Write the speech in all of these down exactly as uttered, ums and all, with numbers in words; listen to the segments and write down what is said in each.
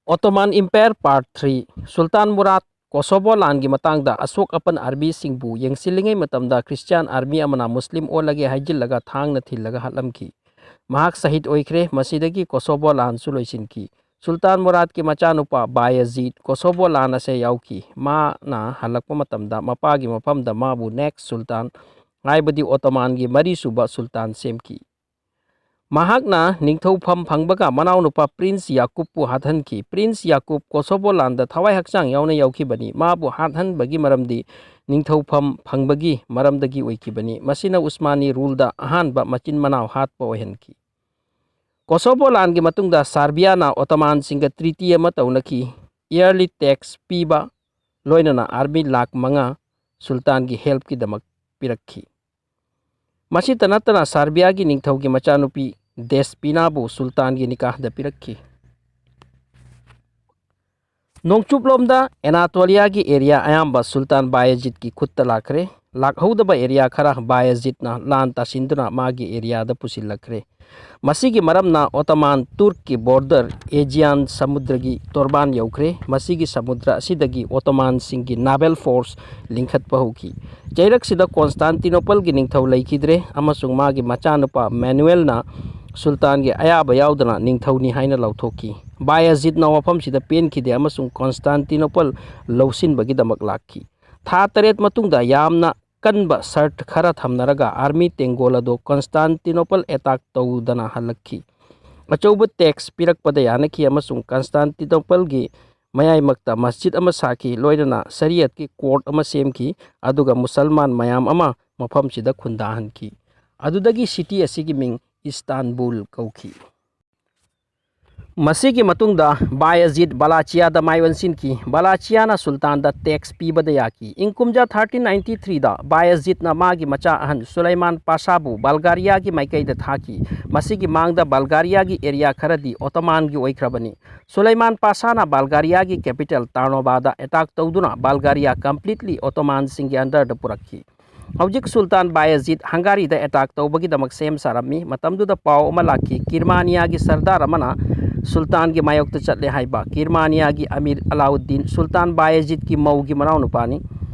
Ottoman Empire Part three. ꯁꯨꯜꯇꯥꯟ ꯃꯨꯔꯥꯗ ꯀꯣꯁꯣꯚꯣ ꯂꯥꯟꯒꯤ ꯃꯇꯥꯡꯗ ꯑꯁꯣꯛ ꯑꯄꯟ ꯑꯥꯔꯃꯤꯁꯤꯡꯕꯨ ꯌꯦꯡꯁꯤꯜꯂꯤꯉꯩ ꯃꯇꯝꯗ ꯈ꯭ꯔꯤꯁꯇꯤꯌꯥꯟ ꯑꯥꯔꯃꯤ ꯑꯃꯅ ꯃꯨꯁꯂꯤꯝ ꯑꯣꯜꯂꯒꯦ ꯍꯥꯏꯖꯤꯜꯂꯒ ꯊꯥꯡꯅ ꯊꯤꯜꯂꯒ ꯍꯥꯠꯂꯝꯈꯤ꯫ ꯃꯍꯥꯛ ꯁꯍꯤꯗ ꯑꯣꯏꯈ꯭ꯔꯦ꯫ ꯃꯁꯤꯗꯒꯤ ꯀꯣꯁꯣꯚꯣ ꯂꯥꯟꯁꯨ ꯂꯣꯏꯁꯤꯟꯈꯤ꯫ ꯁꯨꯜꯇꯥꯟ ꯃꯨꯔꯥꯗꯀꯤ ꯃꯆꯥꯅꯨꯄꯥ ꯕꯥꯌꯥꯖꯤꯗ ꯀꯣꯁꯣꯚꯣ ꯂꯥꯟ ꯑꯁꯦ ꯌꯥꯎꯈꯤ꯫ ꯃꯥꯅ ꯍꯜꯂꯛꯄ ꯃꯇꯝꯗ ꯃꯄꯥꯒꯤ ꯃꯐꯝꯗ ꯃꯥꯕꯨ ꯅꯦꯛꯁ ꯁꯨꯜꯇꯥꯟ, ꯍꯥꯏꯕꯗꯤ ꯑꯣꯇꯣꯃꯥꯟꯒꯤ ꯃꯔꯤꯁꯨꯕ ꯁꯨꯜꯇꯥꯟ ꯁꯦꯝꯈꯤ꯫ ꯃꯍꯥꯛꯅ ꯅꯤꯡꯊꯧꯐꯝ ꯐꯪꯕꯒ ꯃꯅꯥꯎꯅꯨꯄꯥ ꯄ꯭ꯔꯤꯟꯁ ꯌꯥꯀꯨꯕꯄꯨ ꯍꯥꯠꯍꯟꯈꯤ꯫ ꯄ꯭ꯔꯤꯟꯁ ꯌꯥꯀꯨꯕ ꯀꯣꯁꯣꯚꯣ ꯂꯥꯟꯗ ꯊꯋꯥꯏ ꯍꯛꯆꯥꯡ ꯌꯥꯎꯅ ꯌꯥꯎꯈꯤꯕꯅꯤ꯫ ꯃꯥꯕꯨ ꯍꯥꯠꯍꯟꯕꯒꯤ ꯃꯔꯝꯗꯤ ꯅꯤꯡꯊꯧꯐꯝ ꯐꯪꯕꯒꯤ ꯃꯔꯝꯗꯒꯤ ꯑꯣꯏꯈꯤꯕꯅꯤ꯫ ꯃꯁꯤꯅ ꯎꯁꯃꯥꯅꯤ ꯔꯨꯜꯗ ꯑꯍꯥꯟꯕ ꯃꯆꯤꯟ ꯃꯅꯥꯎ ꯍꯥꯠꯄ ꯑꯣꯏꯍꯟꯈꯤ꯫ ꯀꯣꯁꯣꯚꯣ ꯂꯥꯟꯒꯤ ꯃꯇꯨꯡꯗ ꯁꯥꯔꯕꯤꯌꯥꯅ ꯑꯣꯇꯣꯃꯥꯟꯁꯤꯡꯒ ꯇ꯭ꯔꯤꯇꯤ ꯑꯃ ꯇꯧꯅꯈꯤ꯫ ꯏꯌꯔꯂꯤ ꯇꯦꯛꯁ ꯄꯤꯕ, ꯂꯣꯏꯅꯅ ꯑꯥꯔꯃꯤ ꯂꯥꯈ ꯃꯉꯥ ꯁꯨꯜꯇꯥꯟꯒꯤ ꯍꯦꯜꯞꯀꯤꯗꯃꯛ ꯄꯤꯔꯛꯈꯤ꯫ ꯃꯁꯤꯇ ꯅꯠꯇꯅ ꯁꯥꯔꯕꯤꯌꯥꯒꯤ ꯅꯤꯡꯊꯧꯒꯤ ꯃꯆꯥꯅꯨꯄꯤ ꯗꯦꯁꯄꯤꯅꯥꯕꯨ ꯁꯨꯜꯇꯥꯟꯒꯤ ꯅꯤꯀꯥꯍꯗ ꯄꯤꯔꯛꯈꯤ꯫ ꯅꯣꯡꯆꯨꯞꯂꯣꯝꯗ ꯑꯦꯅꯥꯇꯣꯂꯤꯌꯥꯒꯤ ꯑꯦꯔꯤꯌꯥ ꯑꯌꯥꯝꯕ ꯁꯨꯜꯇꯥꯟ ꯕꯥꯌꯥꯖꯤꯠꯀꯤ ꯈꯨꯠꯇ ꯂꯥꯛꯈ꯭ꯔꯦ꯫ ꯂꯥꯛꯍꯧꯗꯕ ꯑꯦꯔꯤꯌꯥ ꯈꯔ ꯕꯥꯌꯥꯖꯤꯠꯅ ꯂꯥꯟ ꯇꯥꯁꯤꯟꯗꯨꯅ ꯃꯥꯒꯤ ꯑꯦꯔꯤꯌꯥꯗ ꯄꯨꯁꯤꯜꯂꯛꯈ꯭ꯔꯦ꯫ ꯃꯁꯤꯒꯤ ꯃꯔꯝꯅ ꯑꯣꯇꯣꯃꯥꯟ ꯇꯨꯔꯛꯀꯤ ꯕꯣꯔꯗꯔ ꯑꯦꯖꯤꯌꯥꯟ ꯁꯃꯨꯗ꯭ꯔꯒꯤ ꯇꯣꯔꯕꯥꯟ ꯌꯧꯈ꯭ꯔꯦ꯫ ꯃꯁꯤꯒꯤ ꯁꯃꯨꯗ꯭ꯔ ꯑꯁꯤꯗꯒꯤ ꯑꯣꯇꯣꯃꯥꯟꯁꯤꯡꯒꯤ ꯅꯥꯚꯦꯜ ꯐꯣꯔꯁ ꯂꯤꯡꯈꯠꯄ ꯍꯧꯈꯤ꯫ ꯆꯩꯔꯛꯁꯤꯗ ꯀꯣꯟꯁꯇꯥꯟꯇꯤꯅꯣꯄꯜꯒꯤ ꯅꯤꯡꯊꯧ ꯂꯩꯈꯤꯗ꯭ꯔꯦ ꯑꯃꯁꯨꯡ ꯃꯥꯒꯤ ꯃꯆꯥꯅꯨꯄꯥ ꯃꯦꯅꯨꯑꯦꯜꯅ ꯁꯨꯜꯇꯥꯟꯒꯤ ꯑꯌꯥꯕ ꯌꯥꯎꯗꯅ ꯅꯤꯡꯊꯧꯅꯤ ꯍꯥꯏꯅ ꯂꯥꯎꯊꯣꯛꯈꯤ꯫ ꯕꯥꯌꯥꯖꯤꯠꯅ ꯋꯥꯐꯝꯁꯤꯗ ꯄꯦꯟꯈꯤꯗꯦ ꯑꯃꯁꯨꯡ ꯀꯣꯟꯁꯇꯥꯟꯇꯤꯅꯣꯄꯜ ꯂꯧꯁꯤꯟꯕꯒꯤꯗꯃꯛ ꯂꯥꯛꯈꯤ꯫ ꯊꯥ ꯇꯔꯦꯠ ꯃꯇꯨꯡꯗ ꯌꯥꯝꯅ ꯀꯟꯕ ꯁꯔꯠ ꯈꯔ ꯊꯝꯅꯔꯒ ꯑꯥꯔꯃꯤ ꯇꯦꯡꯒꯣꯜ ꯑꯗꯨ ꯀꯣꯟꯁꯇꯥꯟꯇꯤꯅꯣꯄꯜ ꯑꯦꯇꯥꯛ ꯇꯧꯗꯅ ꯍꯜꯂꯛꯈꯤ꯫ ꯑꯆꯧꯕ ꯇꯦꯛꯁ ꯄꯤꯔꯛꯄꯗ ꯌꯥꯅꯈꯤ ꯑꯃꯁꯨꯡ ꯀꯣꯟꯁꯇꯥꯟꯇꯤꯅꯣꯄꯜꯒꯤ ꯃꯌꯥꯏꯃꯛꯇ ꯃꯁꯖꯤꯗ ꯑꯃ ꯁꯥꯈꯤ, ꯂꯣꯏꯅꯅ ꯁꯔꯤꯌꯠꯀꯤ ꯀꯣꯔꯠ ꯑꯃ ꯁꯦꯝꯈꯤ, ꯑꯗꯨꯒ ꯃꯨꯁꯜꯃꯥꯟ ꯃꯌꯥꯝ ꯑꯃ ꯃꯐꯝꯁꯤꯗ ꯈꯨꯟꯗꯥꯍꯟꯈꯤ꯫ ꯑꯗꯨꯗꯒꯤ ꯁꯤꯇꯤ ꯑꯁꯤꯒꯤ ꯃꯤꯡ ꯏꯁꯇꯥꯟꯕꯨꯜ ꯀꯧꯈꯤ꯫ ꯃꯁꯤꯒꯤ ꯃꯇꯨꯡꯗ ꯕꯥꯌꯥꯖꯤꯠ ꯕꯥꯂꯥꯆꯤꯌꯥꯗ ꯃꯥꯏ ꯑꯣꯟꯁꯤꯟꯈꯤ꯫ ꯕꯥꯂꯥꯆꯤꯌꯥꯅ ꯁꯨꯜꯇꯥꯟꯗ ꯇꯦꯛꯁ ꯄꯤꯕꯗ ꯌꯥꯈꯤ꯫ ꯏꯪ ꯀꯨꯝꯖꯥ ꯊꯥꯔꯇꯤꯟ ꯅꯥꯏꯟꯇꯤ ꯊ꯭ꯔꯤꯗ ꯕꯥꯌꯥꯖꯤꯠꯅ ꯃꯥꯒꯤ ꯃꯆꯥ ꯑꯍꯟ ꯁꯨꯂꯩꯃꯥꯟ ꯄꯥꯁꯥꯕꯨ ꯕꯜꯒꯥꯔꯤꯌꯥꯒꯤ ꯃꯥꯏꯀꯩꯗ ꯊꯥꯈꯤ꯫ ꯃꯁꯤꯒꯤ ꯃꯥꯡꯗ ꯕꯜꯒꯥꯔꯤꯌꯥꯒꯤ ꯑꯦꯔꯤꯌꯥ ꯈꯔꯗꯤ ꯑꯣꯇꯣꯃꯥꯟꯒꯤ ꯑꯣꯏꯈ꯭ꯔꯕꯅꯤ꯫ ꯁꯨꯂꯩꯃꯥꯟ ꯄꯥꯁꯥꯅ ꯕꯜꯒꯥꯔꯤꯌꯥꯒꯤ ꯀꯦꯄꯤꯇꯦꯜ ꯇꯥꯔꯅꯣꯕꯥꯗ ꯑꯦꯇꯥꯛ ꯇꯧꯗꯨꯅ ꯕꯜꯒꯥꯔꯤꯌꯥ ꯀꯝꯄ꯭ꯂꯤꯠꯂꯤ ꯑꯣꯇꯣꯃꯥꯟꯁꯤꯡꯒꯤ ꯑꯟꯗꯔꯗ ꯄꯨꯔꯛꯈꯤ꯫ ꯍꯧꯖꯤꯛ ꯁꯨꯜꯇꯥꯟ ꯕꯥꯌꯥꯖꯤꯠ ꯍꯪꯒꯥꯔꯤꯗ ꯑꯦꯇꯥꯛ ꯇꯧꯕꯒꯤꯗꯃꯛ ꯁꯦꯝ ꯁꯥꯔꯝꯃꯤ꯫ ꯃꯇꯝꯗꯨꯗ ꯄꯥꯎ ꯑꯃ ꯂꯥꯛꯈꯤ, ꯀꯤꯔꯃꯥꯅꯤꯌꯥꯒꯤ ꯁꯔꯗꯥꯔ ꯑꯃꯅ ꯁꯨꯜꯇꯥꯟꯒꯤ ꯃꯥꯌꯣꯛꯇ ꯆꯠꯂꯦ ꯍꯥꯏꯕ꯫ ꯀꯤꯔꯃꯥꯅꯤꯌꯥꯒꯤ ꯑꯃꯤꯔ ꯑꯂꯥꯎꯗꯤꯟ ꯁꯨꯜꯇꯥꯟ ꯕꯥꯌꯥꯖꯤꯠꯀꯤ ꯃꯧꯒꯤ ꯃꯅꯥꯎꯅꯨꯄꯥꯅꯤ꯫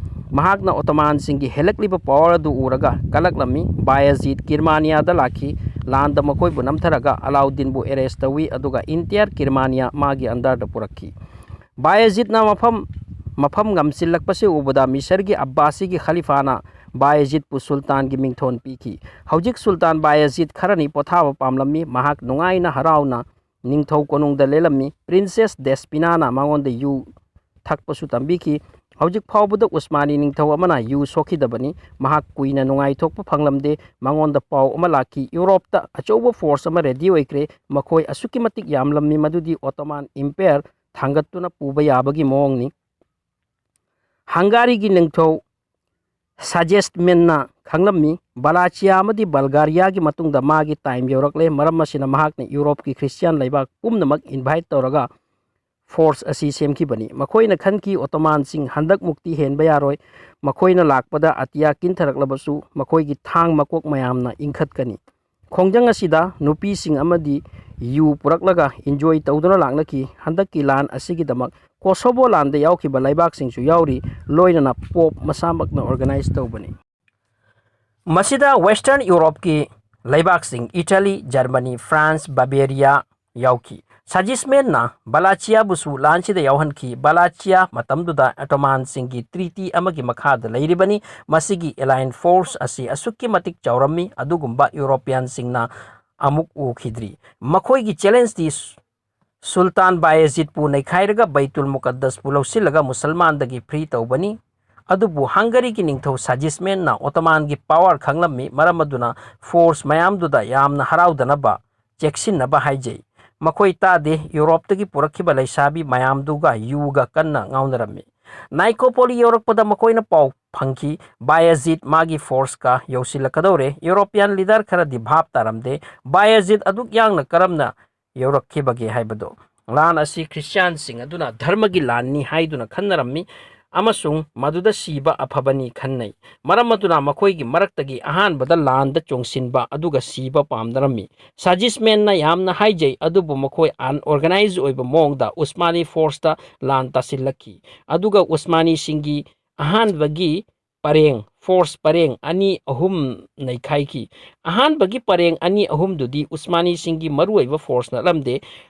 ꯃꯍꯥꯛꯅ ꯑꯣꯇꯣꯃꯥꯟꯁꯤꯡꯒꯤ ꯍꯦꯜꯂꯛꯂꯤꯕ ꯄꯋꯥꯔ ꯑꯗꯨ ꯎꯔꯒ ꯀꯂꯛꯂꯝꯃꯤ꯫ ꯕꯥꯌꯥꯖꯤꯠ ꯀꯤꯔꯃꯥꯅꯤꯌꯥꯗ ꯂꯥꯛꯈꯤ꯫ ꯂꯥꯟꯗ ꯃꯈꯣꯏꯕꯨ ꯅꯝꯊꯔꯒ ꯑꯂꯥꯎꯗꯤꯟꯕꯨ ꯑꯦꯔꯦꯁ ꯇꯧꯏ, ꯑꯗꯨꯒ ꯏꯟꯇꯤꯌꯥꯔ ꯀꯤꯔꯃꯥꯅꯤꯌꯥ ꯃꯥꯒꯤ ꯑꯟꯗꯔꯗ ꯄꯨꯔꯛꯈꯤ꯫ ꯕꯥꯌꯥꯖꯤꯠꯅ ꯃꯐꯝ ꯃꯐꯝ ꯉꯝꯁꯤꯜꯂꯛꯄꯁꯤ ꯎꯕꯗ ꯃꯤꯁꯔꯒꯤ ꯑꯕꯥꯁꯤꯒꯤ ꯈꯂꯤꯐꯥꯅ ꯕꯥꯌꯥꯖꯤꯠꯄꯨ ꯁꯨꯜꯇꯥꯟꯒꯤ ꯃꯤꯡꯊꯣꯟ ꯄꯤꯈꯤ꯫ ꯍꯧꯖꯤꯛ ꯁꯨꯜꯇꯥꯟ ꯕꯥꯌꯥꯖꯤꯠ ꯈꯔꯅꯤ ꯄꯣꯊꯥꯕ ꯄꯥꯝꯂꯝꯃꯤ꯫ ꯃꯍꯥꯛ ꯅꯨꯡꯉꯥꯏꯅ ꯍꯔꯥꯎꯅ ꯅꯤꯡꯊꯧ ꯀꯣꯅꯨꯡꯗ ꯂꯦꯜꯂꯝꯃꯤ꯫ ꯄ꯭ꯔꯤꯟꯁꯦꯁ ꯗꯦꯁꯄꯤꯅꯥꯅ ꯃꯉꯣꯟꯗ ꯌꯨ ꯊꯛꯄꯁꯨ ꯇꯝꯕꯤꯈꯤ꯫ ꯍꯧꯖꯤꯛ ꯐꯥꯎꯕꯗ ꯎꯁꯃꯥꯅꯤ ꯅꯤꯡꯊꯧ ꯑꯃꯅ ꯌꯨ ꯁꯣꯛꯈꯤꯗꯕꯅꯤ꯫ ꯃꯍꯥꯛ ꯀꯨꯏꯅ ꯅꯨꯡꯉꯥꯏꯊꯣꯛꯄ ꯐꯪꯂꯝꯗꯦ꯫ ꯃꯉꯣꯟꯗ ꯄꯥꯎ ꯑꯃ ꯂꯥꯛꯈꯤ, ꯌꯨꯔꯣꯞꯇ ꯑꯆꯧꯕ ꯐꯣꯔꯁ ꯑꯃ ꯔꯦꯗꯤ ꯑꯣꯏꯈ꯭ꯔꯦ꯫ ꯃꯈꯣꯏ ꯑꯁꯨꯛꯀꯤ ꯃꯇꯤꯛ ꯌꯥꯝꯂꯝꯃꯤ, ꯃꯗꯨꯗꯤ ꯑꯣꯇꯣꯃꯥꯟ ꯏꯝꯄꯥꯌꯔ ꯊꯥꯡꯒꯠꯇꯨꯅ ꯄꯨꯕ ꯌꯥꯕꯒꯤ ꯃꯑꯣꯡꯅꯤ꯫ ꯍꯪꯒꯥꯔꯤꯒꯤ ꯅꯤꯡꯊꯧ ꯁꯥꯖꯦꯁꯃꯦꯟꯅ ꯈꯪꯂꯝꯃꯤ꯫ ꯕꯂꯥꯆꯤꯌꯥ ꯑꯃꯗꯤ ꯕꯜꯒꯥꯔꯤꯌꯥꯒꯤ ꯃꯇꯨꯡꯗ ꯃꯥꯒꯤ ꯇꯥꯏꯝ ꯌꯧꯔꯛꯂꯦ꯫ ꯃꯔꯝ ꯑꯁꯤꯅ ꯃꯍꯥꯛꯅ ꯌꯨꯔꯣꯞꯀꯤ ꯈ꯭ꯔꯤꯁꯇꯤꯌꯥꯟ ꯂꯩꯕꯥꯛ ꯄꯨꯝꯅꯃꯛ ꯏꯟꯚꯥꯏꯠ ꯇꯧꯔꯒ ꯐꯣꯔꯁ ꯑꯁꯤ ꯁꯦꯝꯈꯤꯕꯅꯤ꯫ ꯃꯈꯣꯏꯅ ꯈꯟꯈꯤ, ꯑꯣꯇꯣꯃꯥꯟꯁꯤꯡ ꯍꯟꯗꯛ ꯃꯨꯛꯇꯤ ꯍꯦꯟꯕ ꯌꯥꯔꯣꯏ꯫ ꯃꯈꯣꯏꯅ ꯂꯥꯛꯄꯗ ꯑꯇꯤꯌꯥ ꯀꯤꯟꯊꯔꯛꯂꯕꯁꯨ ꯃꯈꯣꯏꯒꯤ ꯊꯥꯡ ꯃꯀꯣꯛ ꯃꯌꯥꯝꯅ ꯏꯟꯈꯠꯀꯅꯤ꯫ ꯈꯣꯡꯖꯪ ꯑꯁꯤꯗ ꯅꯨꯄꯤꯁꯤꯡ ꯑꯃꯗꯤ ꯌꯨ ꯄꯨꯔꯛꯂꯒ ꯏꯟꯖꯣꯏ ꯇꯧꯗꯨꯅ ꯂꯥꯛꯅꯈꯤ꯫ ꯍꯟꯗꯛꯀꯤ ꯂꯥꯟ ꯑꯁꯤꯒꯤꯗꯃꯛ ꯀꯣꯁꯣꯕꯣ ꯂꯥꯟꯗ ꯌꯥꯎꯈꯤꯕ ꯂꯩꯕꯥꯛꯁꯤꯡꯁꯨ ꯌꯥꯎꯔꯤ, ꯂꯣꯏꯅꯅ ꯄꯣꯞ ꯃꯁꯥꯃꯛꯅ ꯑꯣꯔꯒꯅꯥꯏꯖ ꯇꯧꯕꯅꯤ꯫ ꯃꯁꯤꯗ ꯋꯦꯁꯇꯔꯟ ꯌꯨꯔꯣꯞꯀꯤ ꯂꯩꯕꯥꯛꯁꯤꯡ ꯏꯇꯥꯂꯤ, ꯖꯔꯃꯅꯤ, ꯐ꯭ꯔꯥꯟꯁ, ꯕꯕꯦꯔꯤꯌꯥ ꯌꯥꯎꯈꯤ꯫ ꯁꯥꯖꯤꯁꯃꯦꯟꯅ ꯕꯂꯥꯆꯤꯌꯥꯕꯨꯁꯨ ꯂꯥꯟꯁꯤꯗ ꯌꯥꯎꯍꯟꯈꯤ꯫ ꯕꯂꯥꯆꯤꯌꯥ ꯃꯇꯝꯗꯨꯗ ꯑꯣꯇꯣꯃꯥꯟꯁꯤꯡꯒꯤ ꯇ꯭ꯔꯤꯇꯤ ꯑꯃꯒꯤ ꯃꯈꯥꯗ ꯂꯩꯔꯤꯕꯅꯤ꯫ ꯃꯁꯤꯒꯤ ꯑꯦꯂꯥꯏꯟ ꯐꯣꯔꯁ ꯑꯁꯤ ꯑꯁꯨꯛꯀꯤ ꯃꯇꯤꯛ ꯆꯥꯎꯔꯝꯃꯤ, ꯑꯗꯨꯒꯨꯝꯕ ꯌꯨꯔꯣꯄꯤꯌꯥꯟꯁꯤꯡꯅ ꯑꯃꯨꯛ ꯎꯈꯤꯗ꯭ꯔꯤ꯫ ꯃꯈꯣꯏꯒꯤ ꯆꯦꯂꯦꯟꯖꯇꯤ ꯁꯨꯜꯇꯥꯟ ꯕꯥꯌꯦꯖꯤꯠꯄꯨ ꯅꯩꯈꯥꯏꯔꯒ ꯕꯩꯇꯨꯜ ꯃꯨꯀꯗꯁꯄꯨ ꯂꯧꯁꯤꯜꯂꯒ ꯃꯨꯁꯜꯃꯥꯟꯗꯒꯤ ꯐ꯭ꯔꯤ ꯇꯧꯕꯅꯤ꯫ ꯑꯗꯨꯕꯨ ꯍꯪꯒꯔꯤꯒꯤ ꯅꯤꯡꯊꯧ ꯁꯥꯖꯤꯁꯃꯦꯟꯅ ꯑꯣꯇꯣꯃꯥꯟꯒꯤ ꯄꯥꯋꯔ ꯈꯪꯂꯝꯃꯤ, ꯃꯔꯝ ꯑꯗꯨꯅ ꯐꯣꯔꯁ ꯃꯌꯥꯝꯗꯨꯗ ꯌꯥꯝꯅ ꯍꯔꯥꯎꯗꯅꯕ, ꯆꯦꯛꯁꯤꯟꯅꯕ ꯍꯥꯏꯖꯩ꯫ ꯃꯈꯣꯏ ꯇꯥꯗꯦ, ꯌꯨꯔꯣꯞꯇꯒꯤ ꯄꯨꯔꯛꯈꯤꯕ ꯂꯩꯁꯥꯕꯤ ꯃꯌꯥꯝꯗꯨꯒ ꯌꯨꯒ ꯀꯟꯅ ꯉꯥꯎꯅꯔꯝꯃꯤ꯫ ꯅꯥꯏꯀꯣꯄꯣꯂꯤ ꯌꯧꯔꯛꯄꯗ ꯃꯈꯣꯏꯅ ꯄꯥꯎ ꯐꯪꯈꯤ, ꯕꯥꯌꯦꯖꯤꯠ ꯃꯥꯒꯤ ꯐꯣꯔꯁꯀ ꯌꯧꯁꯤꯜꯂꯛꯀꯗꯧꯔꯦ꯫ ꯌꯨꯔꯣꯄꯤꯌꯥꯟ ꯂꯤꯗꯔ ꯈꯔꯗꯤ ꯚꯥꯞ ꯇꯥꯔꯝꯗꯦ꯫ ꯕꯥꯌꯦꯖꯤꯠ ꯑꯗꯨꯛ ꯌꯥꯡꯅ ꯀꯔꯝꯅ ꯌꯧꯔꯛꯈꯤꯕꯒꯦ ꯍꯥꯏꯕꯗꯨ꯫ ꯂꯥꯟ ꯑꯁꯤ ꯈ꯭ꯔꯤꯁꯇꯤꯌꯥꯟꯁꯤꯡ ꯑꯗꯨꯅ ꯙꯔꯃꯒꯤ ꯂꯥꯟꯅꯤ ꯍꯥꯏꯗꯨꯅ ꯈꯟꯅꯔꯝꯃꯤ꯫ ꯑꯃꯁꯨꯡ ꯃꯗꯨꯗ ꯁꯤꯕ ꯑꯐꯕꯅꯤ ꯈꯟꯅꯩ꯫ ꯃꯔꯝ ꯑꯗꯨꯅ ꯃꯈꯣꯏꯒꯤ ꯃꯔꯛꯇꯒꯤ ꯑꯍꯥꯟꯕꯗ ꯂꯥꯟꯗ ꯆꯣꯡꯁꯤꯟꯕ ꯑꯗꯨꯒ ꯁꯤꯕ ꯄꯥꯝꯅꯔꯝꯃꯤ꯫ ꯁꯥꯖꯤꯁꯃꯦꯟꯅ ꯌꯥꯝꯅ ꯍꯥꯏꯖꯩ, ꯑꯗꯨꯕꯨ ꯃꯈꯣꯏ ꯑꯟꯑꯣꯔꯒꯅꯥꯏꯖ ꯑꯣꯏꯕ ꯃꯑꯣꯡꯗ ꯎꯁꯃꯥꯅꯤ ꯐꯣꯔꯁꯇ ꯂꯥꯟ ꯇꯥꯁꯤꯜꯂꯛꯈꯤ, ꯑꯗꯨꯒ ꯎꯁꯃꯥꯅꯤꯁꯤꯡꯒꯤ ꯑꯍꯥꯟꯕꯒꯤ ꯄꯔꯦꯡ, ꯐꯣꯔꯁ ꯄꯔꯦꯡ ꯑꯅꯤ ꯑꯍꯨꯝ ꯅꯩꯈꯥꯏꯈꯤ꯫ ꯑꯍꯥꯟꯕꯒꯤ ꯄꯔꯦꯡ ꯑꯅꯤ ꯑꯍꯨꯝꯗꯨꯗꯤ ꯎꯁꯃꯥꯅꯤꯁꯤꯡꯒꯤ ꯃꯔꯨꯑꯣꯏꯕ ꯐꯣꯔꯁ ꯅꯠꯂꯝꯗꯦ꯫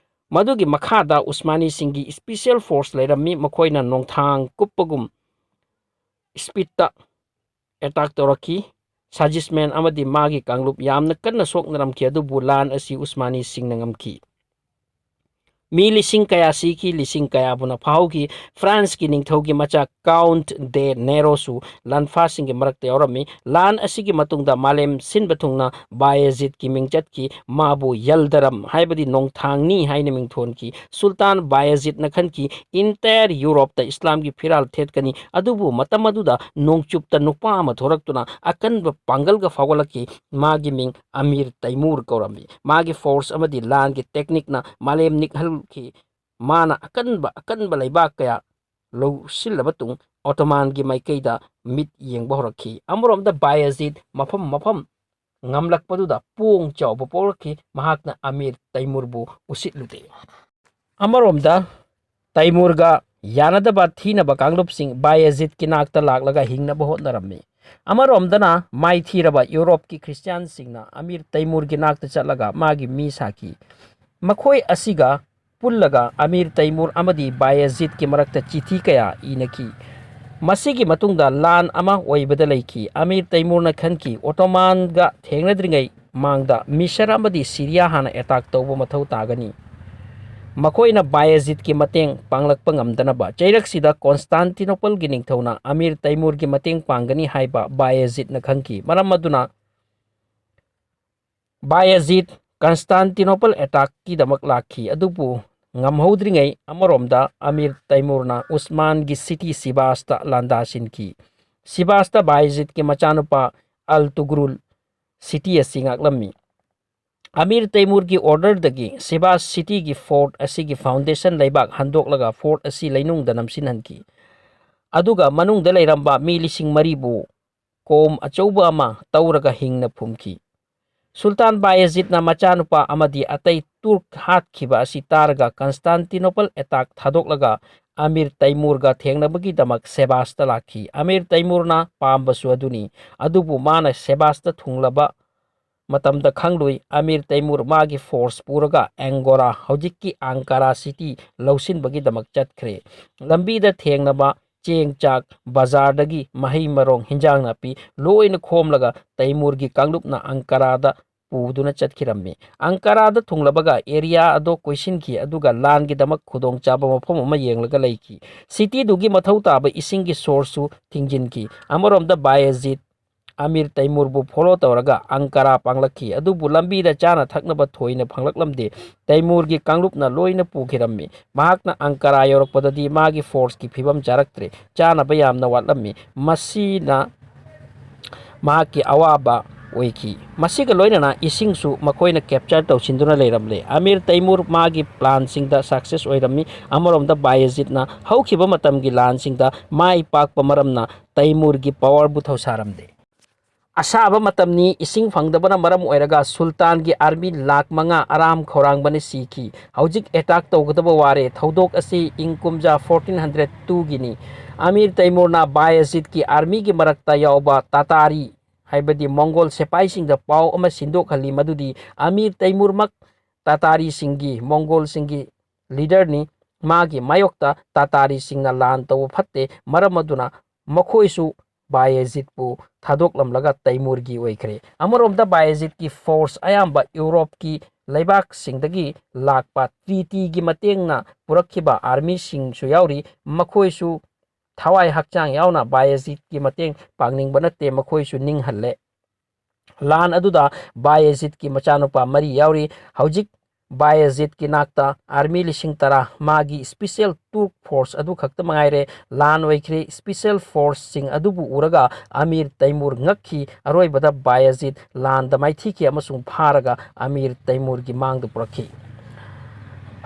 ꯃꯗꯨꯒꯤ ꯃꯈꯥꯗ ꯎꯁꯃꯥꯅꯤꯁꯤꯡꯒꯤ ꯏꯁꯄꯤꯁꯦꯜ ꯐꯣꯔꯁ ꯂꯩꯔꯝꯃꯤ꯫ ꯃꯈꯣꯏꯅ ꯅꯣꯡꯊꯥꯡ ꯀꯨꯞꯄꯒꯨꯝ ꯏꯁꯄꯤꯠꯇ ꯑꯦꯇꯥꯛ ꯇꯧꯔꯛꯈꯤ꯫ ꯁꯥꯖꯤꯁꯃꯦꯟ ꯑꯃꯗꯤ ꯃꯥꯒꯤ ꯀꯥꯡꯂꯨꯞ ꯌꯥꯝꯅ ꯀꯟꯅ ꯁꯣꯛꯅꯔꯝꯈꯤ, ꯑꯗꯨꯕꯨ ꯂꯥꯟ ꯑꯁꯤ ꯎꯁꯃꯥꯅꯤꯁꯤꯡꯅ ꯉꯝꯈꯤ꯫ ꯃꯤ ꯂꯤꯁꯤꯡ ꯀꯌꯥ ꯁꯤꯈꯤ, ꯂꯤꯁꯤꯡ ꯀꯌꯥꯕꯨꯅ ꯐꯥꯍꯧꯈꯤ꯫ ꯐ꯭ꯔꯥꯟꯁꯀꯤ ꯅꯤꯡꯊꯧꯒꯤ ꯃꯆꯥ ꯀꯥꯎꯟꯠ ꯗꯦ ꯅꯦꯔꯣꯁꯨ ꯂꯥꯟꯐꯥꯁꯤꯡꯒꯤ ꯃꯔꯛꯇ ꯌꯥꯎꯔꯝꯃꯤ꯫ ꯂꯥꯟ ꯑꯁꯤꯒꯤ ꯃꯇꯨꯡꯗ ꯃꯥꯂꯦꯝ ꯁꯤꯟꯕ ꯊꯨꯡꯅ ꯕꯥꯌꯦꯖꯤꯠꯀꯤ ꯃꯤꯡ ꯆꯠꯈꯤ꯫ ꯃꯥꯕꯨ ꯌꯜꯗꯔꯝ, ꯍꯥꯏꯕꯗꯤ ꯅꯣꯡꯊꯥꯡꯅꯤ ꯍꯥꯏꯅ ꯃꯤꯡꯊꯣꯟꯈꯤ꯫ ꯁꯨꯜꯇꯥꯟ ꯕꯥꯌꯦꯖꯤꯠꯅ ꯈꯟꯈꯤ, ꯏꯟꯇꯥꯌꯔ ꯌꯨꯔꯣꯞꯇ ꯏꯁꯂꯥꯝꯒꯤ ꯐꯤꯔꯥꯜ ꯊꯦꯠꯀꯅꯤ꯫ ꯑꯗꯨꯕꯨ ꯃꯇꯝ ꯑꯗꯨꯗ ꯅꯣꯡꯆꯨꯞꯇ ꯅꯨꯄꯥ ꯑꯃ ꯊꯣꯔꯛꯇꯨꯅ ꯑꯀꯟꯕ ꯄꯥꯡꯒꯜꯒ ꯐꯥꯎꯒꯠꯂꯛꯈꯤ꯫ ꯃꯥꯒꯤ ꯃꯤꯡ ꯑꯃꯤꯔ ꯇꯩꯃꯨꯔ ꯀꯧꯔꯝꯃꯤ꯫ ꯃꯥꯒꯤ ꯐꯣꯔꯁ ꯑꯃꯗꯤ ꯂꯥꯟꯒꯤ ꯇꯦꯛꯅꯤꯛꯅ ꯃꯥꯂꯦꯝ ꯅꯤꯛꯍꯜꯈꯤ꯫ ꯃꯥꯅ ꯑꯀꯟꯕ ꯑꯀꯟꯕ ꯂꯩꯕꯥꯛ ꯀꯌꯥ ꯂꯧꯁꯤꯜꯂꯕ ꯇꯨꯡ ꯑꯣꯇꯣꯃꯥꯟꯒꯤ ꯃꯥꯏꯀꯩꯗ ꯃꯤꯠ ꯌꯦꯡꯕ ꯍꯧꯔꯛꯈꯤ꯫ ꯑꯃꯔꯣꯝꯗ ꯕꯥꯌꯦꯖꯤꯠ ꯃꯐꯝ ꯃꯐꯝ ꯉꯝꯂꯛꯄꯗꯨꯗ ꯄꯣꯡ ꯆꯥꯎꯕ ꯄꯣꯛꯂꯛꯈꯤ꯫ ꯃꯍꯥꯛꯅ ꯑꯃꯤꯔ ꯇꯩꯃꯨꯔꯕꯨ ꯎꯁꯤꯠꯂꯨꯗꯦ꯫ ꯑꯃꯔꯣꯝꯗ ꯇꯩꯃꯨꯔꯒ ꯌꯥꯅꯗꯕ ꯊꯤꯅꯕ ꯀꯥꯡꯂꯨꯞꯁꯤꯡ ꯕꯥꯌꯦꯖꯤꯠꯀꯤ ꯅꯥꯛꯇ ꯂꯥꯛꯂꯒ ꯍꯤꯡꯅꯕ ꯍꯣꯠꯅꯔꯝꯃꯤ꯫ ꯑꯃꯔꯣꯝꯗꯅ ꯃꯥꯏꯊꯤꯔꯕ ꯌꯨꯔꯣꯞꯀꯤ ꯈ꯭ꯔꯤꯁꯇꯤꯌꯥꯟꯁꯤꯡꯅ ꯑꯃꯤꯔ ꯇꯩꯃꯨꯔꯒꯤ ꯅꯥꯛꯇ ꯆꯠꯂꯒ ꯃꯥꯒꯤ ꯃꯤ ꯁꯥꯈꯤ꯫ ꯃꯈꯣꯏ ꯑꯁꯤꯒ ꯄꯨꯜꯂꯒ ꯑꯃꯤꯔ ꯇꯩꯃꯨꯔ ꯑꯃꯗꯤ ꯕꯥꯌꯦꯖꯤꯠꯀꯤ ꯃꯔꯛꯇ ꯆꯤꯊꯤ ꯀꯌꯥ ꯏꯅꯈꯤ꯫ ꯃꯁꯤꯒꯤ ꯃꯇꯨꯡꯗ ꯂꯥꯟ ꯑꯃ ꯑꯣꯏꯕꯗ ꯂꯩꯈꯤ꯫ ꯑꯃꯤꯔ ꯇꯩꯃꯨꯔꯅ ꯈꯟꯈꯤ, ꯑꯣꯇꯣꯃꯥꯟꯒ ꯊꯦꯡꯅꯗ꯭ꯔꯤꯉꯩ ꯃꯥꯡꯗ ꯃꯤꯁꯔ ꯑꯃꯗꯤ ꯁꯤꯔꯤꯌꯥ ꯍꯥꯟꯅ ꯑꯦꯇꯥꯛ ꯇꯧꯕ ꯃꯊꯧ ꯇꯥꯒꯅꯤ꯫ ꯃꯈꯣꯏꯅ ꯕꯥꯌꯦꯖꯤꯠꯀꯤ ꯃꯇꯦꯡ ꯄꯥꯡꯂꯛꯄ ꯉꯝꯗꯅꯕ꯫ ꯆꯩꯔꯛꯁꯤꯗ ꯀꯣꯟꯁꯇꯥꯟꯇꯤꯅꯣꯄꯜꯒꯤ ꯅꯤꯡꯊꯧꯅ ꯑꯃꯤꯔ ꯇꯩꯃꯨꯔꯒꯤ ꯃꯇꯦꯡ ꯄꯥꯡꯒꯅꯤ ꯍꯥꯏꯕ ꯕꯥꯌꯦꯖꯤꯠꯅ ꯈꯪꯈꯤ꯫ ꯃꯔꯝ ꯑꯗꯨꯅ ꯕꯥꯌꯦꯖꯤꯠ ꯀꯟꯁꯇꯥꯟꯇꯤꯅꯣꯄꯜ ꯑꯦꯇꯥꯛꯀꯤꯗꯃꯛ ꯂꯥꯛꯈꯤ, ꯑꯗꯨꯕꯨ ꯉꯝꯍꯧꯗ꯭ꯔꯤꯉꯩ ꯑꯃꯔꯣꯝꯗ ꯑꯃꯤꯔ ꯇꯩꯃꯨꯔꯅ ꯎꯁꯃꯥꯟꯒꯤ ꯁꯤꯇꯤ ꯁꯤꯕꯥꯁꯇ ꯂꯥꯟꯗꯥꯁꯤꯟꯈꯤ꯫ ꯁꯤꯕꯥꯁꯇ ꯕꯥꯌꯦꯖꯤꯠꯀꯤ ꯃꯆꯥꯅꯨꯄꯥ ꯑꯜ ꯇꯨꯒ꯭ꯔꯨꯜ ꯁꯤꯇꯤ ꯑꯁꯤ ꯉꯥꯛꯂꯝꯃꯤ꯫ ꯑꯃꯤꯔ ꯇꯩꯃꯨꯔꯒꯤ ꯑꯣꯔꯗꯔꯗꯒꯤ ꯁꯤꯕꯥꯁ ꯁꯤꯇꯤꯒꯤ ꯐꯣꯔꯠ ꯑꯁꯤꯒꯤ ꯐꯥꯎꯟꯗꯦꯁꯟ ꯂꯩꯕꯥꯛ ꯍꯟꯗꯣꯛꯂꯒ ꯐꯣꯔꯠ ꯑꯁꯤ ꯂꯩꯅꯨꯡꯗ ꯅꯝꯁꯤꯟꯍꯟꯈꯤ꯫ ꯑꯗꯨꯒ ꯃꯅꯨꯡꯗ ꯂꯩꯔꯝꯕ ꯃꯤ ꯂꯤꯁꯤꯡ ꯃꯔꯤꯕꯨ ꯀꯣꯝ ꯑꯆꯧꯕ ꯑꯃ ꯇꯧꯔꯒ ꯍꯤꯡꯅ ꯐꯨꯝꯈꯤ꯫ ꯁꯨꯜꯇꯥꯟ ꯕꯥꯌꯦꯖꯤꯠꯅ ꯃꯆꯥꯅꯨꯄꯥ ꯑꯃꯗꯤ ꯑꯇꯩ ꯇꯨꯔꯛ ꯍꯥꯠꯈꯤꯕ ꯑꯁꯤ ꯇꯥꯔꯒ ꯀꯟꯁꯇꯥꯟꯇꯤꯅꯣꯄꯜ ꯑꯦꯇꯥꯛ ꯊꯥꯗꯣꯛꯂꯒ ꯑꯃꯤꯔ ꯇꯩꯃꯨꯔꯒ ꯊꯦꯡꯅꯕꯒꯤꯗꯃꯛ ꯁꯦꯕꯥꯁꯇ ꯂꯥꯛꯈꯤ꯫ ꯑꯃꯤꯔ ꯇꯩꯃꯨꯔꯅ ꯄꯥꯝꯕꯁꯨ ꯑꯗꯨꯅꯤ꯫ ꯑꯗꯨꯕꯨ ꯃꯥꯅ ꯁꯦꯕꯥꯁꯇ ꯊꯨꯡꯂꯕ ꯃꯇꯝꯗ ꯈꯪꯂꯨꯏ꯫ ꯑꯃꯤꯔ ꯇꯩꯃꯨꯔ ꯃꯥꯒꯤ ꯐꯣꯔꯁ ꯄꯨꯔꯒ ꯑꯦꯡꯒꯣꯔꯥ, ꯍꯧꯖꯤꯛꯀꯤ ꯑꯪꯀꯥꯔꯥ ꯁꯤꯇꯤ, ꯂꯧꯁꯤꯟꯕꯒꯤꯗꯃꯛ ꯆꯠꯈ꯭ꯔꯦ꯫ ꯂꯝꯕꯤꯗ ꯊꯦꯡꯅꯕ ꯆꯦꯡ ꯆꯥꯛ, ꯕꯖꯥꯔꯗꯒꯤ ꯃꯍꯩ ꯃꯔꯣꯡ, ꯍꯤꯟꯖꯥꯡ ꯅꯥꯄꯤ ꯂꯣꯏꯅ ꯈꯣꯝꯂꯒ ꯇꯩꯃꯨꯔꯒꯤ ꯀꯥꯡꯂꯨꯞꯅ ꯑꯪꯀꯥꯔꯥꯗ ꯄꯨꯗꯨꯅ ꯆꯠꯈꯤꯔꯝꯃꯤ꯫ ꯑꯪꯀꯥꯔꯥꯗ ꯊꯨꯡꯂꯕꯒ ꯑꯦꯔꯤꯌꯥ ꯑꯗꯣ ꯀꯣꯏꯁꯤꯟꯈꯤ, ꯑꯗꯨꯒ ꯂꯥꯟꯒꯤꯗꯃꯛ ꯈꯨꯗꯣꯡꯆꯥꯕ ꯃꯐꯝ ꯑꯃ ꯌꯦꯡꯂꯒ ꯂꯩꯈꯤ꯫ ꯁꯤꯇꯤꯗꯨꯒꯤ ꯃꯊꯧ ꯇꯥꯕ ꯏꯁꯤꯡꯒꯤ ꯁꯣꯔꯁꯁꯨ ꯊꯤꯡꯖꯤꯟꯈꯤ꯫ ꯑꯃꯔꯣꯝꯗ ꯕꯥꯌꯦꯖꯤꯠ ꯑꯃꯤꯔ ꯇꯩꯃꯨꯔꯕꯨ ꯐꯣꯂꯣ ꯇꯧꯔꯒ ꯑꯪꯀꯥꯔꯥ ꯄꯥꯡꯂꯛꯈꯤ, ꯑꯗꯨꯕꯨ ꯂꯝꯕꯤꯗ ꯆꯥꯅ ꯊꯛꯅꯕ ꯊꯣꯏꯅ ꯐꯪꯂꯛꯂꯝꯗꯦ꯫ ꯇꯩꯃꯨꯔꯒꯤ ꯀꯥꯡꯂꯨꯞꯅ ꯂꯣꯏꯅ ꯄꯨꯈꯤꯔꯝꯃꯤ꯫ ꯃꯍꯥꯛꯅ ꯑꯪꯀꯥꯔꯥ ꯌꯧꯔꯛꯄꯗꯗꯤ ꯃꯥꯒꯤ ꯐꯣꯔꯁꯀꯤ ꯐꯤꯕꯝ ꯆꯥꯔꯛꯇ꯭ꯔꯦ꯫ ꯆꯥꯅꯕ ꯌꯥꯝꯅ ꯋꯥꯠꯂꯝꯃꯤ꯫ ꯃꯁꯤꯅ ꯃꯍꯥꯛꯀꯤ ꯑꯋꯥꯕ ꯑꯣꯏꯈꯤ꯫ ꯃꯁꯤꯒ ꯂꯣꯏꯅꯅ ꯏꯁꯤꯡꯁꯨ ꯃꯈꯣꯏꯅ ꯀꯦꯞꯆꯔ ꯇꯧꯁꯤꯟꯗꯨꯅ ꯂꯩꯔꯝꯂꯦ꯫ ꯑꯃꯤꯔ ꯇꯩꯃꯨꯔ ꯃꯥꯒꯤ ꯄ꯭ꯂꯥꯟꯁꯤꯡꯗ ꯁꯛꯁꯦꯁ ꯑꯣꯏꯔꯝꯃꯤ꯫ ꯑꯃꯔꯣꯝꯗ ꯕꯥꯌꯦꯖꯤꯠꯅ ꯍꯧꯈꯤꯕ ꯃꯇꯝꯒꯤ ꯂꯥꯟꯁꯤꯡꯗ ꯃꯥꯏ ꯄꯥꯛꯄ ꯃꯔꯝꯅ ꯇꯩꯃꯨꯔꯒꯤ ꯄꯋꯥꯔꯕꯨ ꯊꯧꯁꯥꯔꯝꯗꯦ꯫ ꯑꯁꯥꯕ ꯃꯇꯝꯅꯤ, ꯏꯁꯤꯡ ꯐꯪꯗꯕꯅ ꯃꯔꯝ ꯑꯣꯏꯔꯒ ꯁꯨꯜꯇꯥꯟꯒꯤ ꯑꯥꯔꯃꯤ ꯂꯥꯈ ꯃꯉꯥ ꯑꯔꯥꯝ ꯈꯧꯔꯥꯡꯕꯅ ꯁꯤꯈꯤ꯫ ꯍꯧꯖꯤꯛ ꯑꯦꯇꯥꯛ ꯇꯧꯒꯗꯕ ꯋꯥꯔꯦ꯫ ꯊꯧꯗꯣꯛ ꯑꯁꯤ ꯏꯪ ꯀꯨꯝꯖꯥ ꯐꯣꯔꯇꯤꯟ ꯍꯟꯗ꯭ꯔꯦꯠ ꯇꯨꯒꯤꯅꯤ꯫ ꯑꯃꯤꯔ ꯇꯩꯃꯨꯔꯅ ꯕꯥꯌꯦꯖꯤꯠꯀꯤ ꯑꯥꯔꯃꯤꯒꯤ ꯃꯔꯛꯇ ꯌꯥꯎꯕ ꯇꯥꯇꯥꯔꯤ, ꯍꯥꯏꯕꯗꯤ ꯃꯣꯡꯒꯣꯜ ꯁꯤꯄꯥꯏꯁꯤꯡꯗ ꯄꯥꯎ ꯑꯃ ꯁꯤꯟꯗꯣꯛꯍꯜꯂꯤ, ꯃꯗꯨꯗꯤ ꯑꯃꯤꯔ ꯇꯩꯃꯨꯔꯃꯛ ꯇꯥꯇꯥꯔꯤꯁꯤꯡꯒꯤ, ꯃꯣꯡꯒꯣꯜꯁꯤꯡꯒꯤ ꯂꯤꯗꯔꯅꯤ꯫ ꯃꯥꯒꯤ ꯃꯥꯌꯣꯛꯇ ꯇꯥꯇꯥꯔꯤꯁꯤꯡꯅ ꯂꯥꯟ ꯇꯧꯕ ꯐꯠꯇꯦ, ꯃꯔꯝ ꯑꯗꯨꯅ ꯃꯈꯣꯏꯁꯨ ꯕꯥꯌꯦꯖꯤꯠꯄꯨ ꯊꯥꯗꯣꯛꯂꯝꯂꯒ ꯇꯩꯃꯨꯔꯒꯤ ꯑꯣꯏꯈ꯭ꯔꯦ꯫ ꯑꯃꯔꯣꯝꯗ ꯕꯥꯌꯦꯖꯤꯠꯀꯤ ꯐꯣꯔꯁ ꯑꯌꯥꯝꯕ ꯌꯨꯔꯣꯞꯀꯤ ꯂꯩꯕꯥꯛꯁꯤꯡꯗꯒꯤ ꯂꯥꯛꯄ ꯇ꯭ꯔꯤꯇꯤꯒꯤ ꯃꯇꯦꯡꯅ ꯄꯨꯔꯛꯈꯤꯕ ꯑꯥꯔꯃꯤꯁꯤꯡꯁꯨ ꯌꯥꯎꯔꯤ꯫ ꯃꯈꯣꯏꯁꯨ ꯊꯋꯥꯏ ꯍꯛꯆꯥꯡ ꯌꯥꯎꯅ ꯕꯥꯌꯦꯖꯤꯠꯀꯤ ꯃꯇꯦꯡ ꯄꯥꯡꯅꯤꯡꯕ ꯅꯠꯇꯦ, ꯃꯈꯣꯏꯁꯨ ꯅꯤꯡꯍꯜꯂꯦ꯫ ꯂꯥꯟ ꯑꯗꯨꯗ ꯕꯥꯌꯦꯖꯤꯠꯀꯤ ꯃꯆꯥꯅꯨꯄꯥ ꯃꯔꯤ ꯌꯥꯎꯔꯤ꯫ ꯍꯧꯖꯤꯛ ꯕꯥꯌꯦꯖꯤꯠꯀꯤ ꯅꯥꯛꯇ ꯑꯥꯔꯃꯤ ꯂꯤꯁꯤꯡ ꯇꯔꯥ, ꯃꯥꯒꯤ ꯁ꯭ꯄꯤꯁꯦꯜ ꯇꯨꯔꯛ ꯐꯣꯔꯁ ꯑꯗꯨ ꯈꯛꯇ ꯃꯉꯥꯏꯔꯦ꯫ ꯂꯥꯟ ꯑꯣꯏꯈ꯭ꯔꯦ꯫ ꯁ꯭ꯄꯤꯁꯦꯜ ꯐꯣꯔꯁꯁꯤꯡ ꯑꯗꯨꯕꯨ ꯎꯔꯒ ꯑꯃꯤꯔ ꯇꯩꯃꯨꯔ ꯉꯛꯈꯤ꯫ ꯑꯔꯣꯏꯕꯗ ꯕꯥꯌꯦꯖꯤꯠ ꯂꯥꯟꯗ ꯃꯥꯏꯊꯤꯈꯤ ꯑꯃꯁꯨꯡ ꯐꯥꯔꯒ ꯑꯃꯤꯔ ꯇꯩꯃꯨꯔꯒꯤ ꯃꯥꯡꯗ ꯄꯨꯔꯛꯈꯤ꯫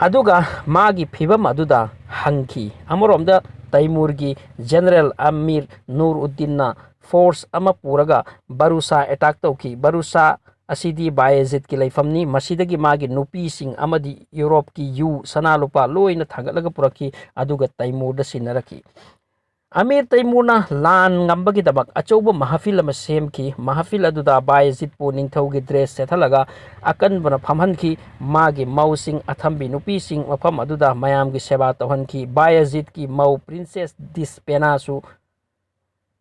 ꯑꯗꯨꯒ ꯃꯥꯒꯤ ꯐꯤꯕꯝ ꯑꯗꯨꯗ ꯍꯪꯈꯤ꯫ ꯑꯃꯔꯣꯝꯗ ꯇꯩꯃꯨꯔꯒꯤ ꯖꯦꯅꯔꯦꯜ ꯑꯃꯤꯔ ꯅꯨꯔ ꯎꯗꯤꯟꯅ ꯐꯣꯔꯁ ꯑꯃ ꯄꯨꯔꯒ ꯕꯔꯨꯁꯥ ꯑꯦꯇꯥꯛ ꯇꯧꯈꯤ꯫ ꯕꯔꯨꯁꯥ ꯑꯁꯤꯗꯤ ꯕꯥꯌꯦꯖꯤꯠꯀꯤ ꯂꯩꯐꯝꯅꯤ꯫ ꯃꯁꯤꯗꯒꯤ ꯃꯥꯒꯤ ꯅꯨꯄꯤꯁꯤꯡ ꯑꯃꯗꯤ ꯌꯨꯔꯣꯞꯀꯤ ꯌꯨ, ꯁꯅꯥ ꯂꯨꯄꯥ ꯂꯣꯏꯅ ꯊꯥꯡꯒꯠꯂꯒ ꯄꯨꯔꯛꯈꯤ, ꯑꯗꯨꯒ ꯇꯩꯃꯨꯔꯗ ꯁꯤꯟꯅꯔꯛꯈꯤ꯫ ꯑꯃꯤꯔ ꯇꯩꯃꯨꯔꯅ ꯂꯥꯟ ꯉꯝꯕꯒꯤꯗꯃꯛ ꯑꯆꯧꯕ ꯃꯍꯐꯤꯜ ꯑꯃ ꯁꯦꯝꯈꯤ꯫ ꯃꯍꯐꯤꯜ ꯑꯗꯨꯗ ꯕꯥꯌꯦꯖꯤꯠꯄꯨ ꯅꯤꯡꯊꯧꯒꯤ ꯗ꯭ꯔꯦꯁ ꯁꯦꯠꯍꯜꯂꯒ ꯑꯀꯟꯕꯅ ꯐꯝꯍꯟꯈꯤ꯫ ꯃꯥꯒꯤ ꯃꯧꯁꯤꯡ, ꯑꯊꯝꯕꯤ ꯅꯨꯄꯤꯁꯤꯡ ꯃꯐꯝ ꯑꯗꯨꯗ ꯃꯌꯥꯝꯒꯤ ꯁꯦꯕꯥ ꯇꯧꯍꯟꯈꯤ꯫ ꯕꯥꯌꯦꯖꯤꯠꯀꯤ ꯃꯧ ꯄ꯭ꯔꯤꯟꯁꯦꯁ ꯗꯤꯁꯄꯦꯅꯥꯁꯨ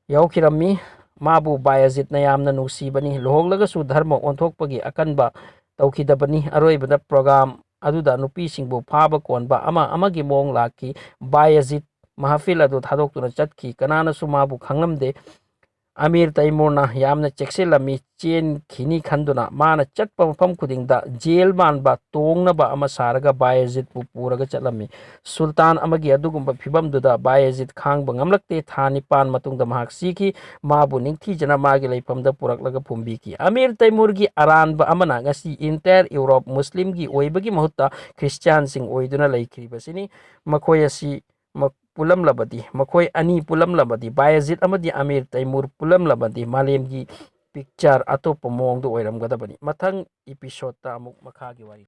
ꯌꯥꯎꯈꯤꯔꯝꯃꯤ꯫ ꯃꯥꯕꯨ ꯕꯥꯌꯦꯖꯤꯠꯅ ꯌꯥꯝꯅ ꯅꯨꯡꯁꯤꯕꯅꯤ꯫ ꯂꯨꯍꯣꯡꯂꯒꯁꯨ ꯙꯔꯃ ꯑꯣꯟꯊꯣꯛꯄꯒꯤ ꯑꯀꯟꯕ ꯇꯧꯈꯤꯗꯕꯅꯤ꯫ ꯑꯔꯣꯏꯕꯗ ꯄ꯭ꯔꯣꯒ꯭ꯔꯥꯝ ꯑꯗꯨꯗ ꯅꯨꯄꯤꯁꯤꯡꯕꯨ ꯐꯥꯕ ꯀꯣꯟꯕ ꯑꯃ ꯑꯃꯒꯤ ꯃꯑꯣꯡ ꯂꯥꯛꯈꯤ꯫ ꯕꯥꯌꯦꯖꯤꯠ ꯃꯍꯐꯤꯜ ꯑꯗꯨ ꯊꯥꯗꯣꯛꯇꯨꯅ ꯆꯠꯈꯤ꯫ ꯀꯅꯥꯅꯁꯨ ꯃꯥꯕꯨ ꯈꯪꯂꯝꯗꯦ꯫ ꯑꯃꯤꯔ ꯇꯩꯃꯨꯔꯅ ꯌꯥꯝꯅ ꯆꯦꯛꯁꯤꯜꯂꯝꯃꯤ꯫ ꯆꯦꯟꯈꯤꯅꯤ ꯈꯟꯗꯨꯅ ꯃꯥꯅ ꯆꯠꯄ ꯃꯐꯝ ꯈꯨꯗꯤꯡꯗ ꯖꯦꯜ ꯃꯥꯟꯕ ꯇꯣꯡꯅꯕ ꯑꯃ ꯁꯥꯔꯒ ꯕꯥꯌꯦꯖꯤꯠꯄꯨ ꯄꯨꯔꯒ ꯆꯠꯂꯝꯃꯤ꯫ ꯁꯨꯜꯇꯥꯟ ꯑꯃꯒꯤ ꯑꯗꯨꯒꯨꯝꯕ ꯐꯤꯕꯝꯗꯨꯗ ꯕꯥꯌꯦꯖꯤꯠ ꯈꯥꯡꯕ ꯉꯝꯂꯛꯇꯦ꯫ ꯊꯥ ꯅꯤꯄꯥꯟ ꯃꯇꯨꯡꯗ ꯃꯍꯥꯛ ꯁꯤꯈꯤ꯫ ꯃꯥꯕꯨ ꯅꯤꯡꯊꯤꯖꯅ ꯃꯥꯒꯤ ꯂꯩꯐꯝꯗ ꯄꯨꯔꯛꯂꯒ ꯐꯨꯝꯕꯤꯈꯤ꯫ ꯑꯃꯤꯔ ꯇꯩꯃꯨꯔꯒꯤ ꯑꯔꯥꯟꯕ ꯑꯃꯅ ꯉꯁꯤ entire ꯌꯨꯔꯣꯞ ꯃꯨꯁꯂꯤꯝꯒꯤ ꯑꯣꯏꯕꯒꯤ ꯃꯍꯨꯠꯇ ꯈ꯭ꯔꯤꯁꯇꯤꯌꯥꯟꯁꯤꯡ ꯑꯣꯏꯗꯨꯅ ꯂꯩꯈ꯭ꯔꯤꯕꯁꯤꯅꯤ꯫ ꯃꯈꯣꯏ ꯑꯁꯤ ꯃ-, ꯄꯨꯜꯂꯝꯂꯕꯗꯤ, ꯃꯈꯣꯏ ꯑꯅꯤ ꯄꯨꯜꯂꯝꯂꯕꯗꯤ, ꯕꯥꯌꯦꯖꯤꯠ ꯑꯃꯗꯤ ꯑꯃꯤꯔ ꯇꯩꯃꯨꯔ ꯄꯨꯜꯂꯝꯂꯕꯗꯤ, ꯃꯥꯂꯦꯝꯒꯤ ꯄꯤꯛꯆꯔ ꯑꯇꯣꯞꯄ ꯃꯑꯣꯡꯗ ꯑꯣꯏꯔꯝꯒꯗꯕꯅꯤ꯫ ꯃꯊꯪ ꯏꯄꯤꯁꯣꯗꯇ ꯑꯃꯨꯛ ꯃꯈꯥꯒꯤ ꯋꯥꯔꯤ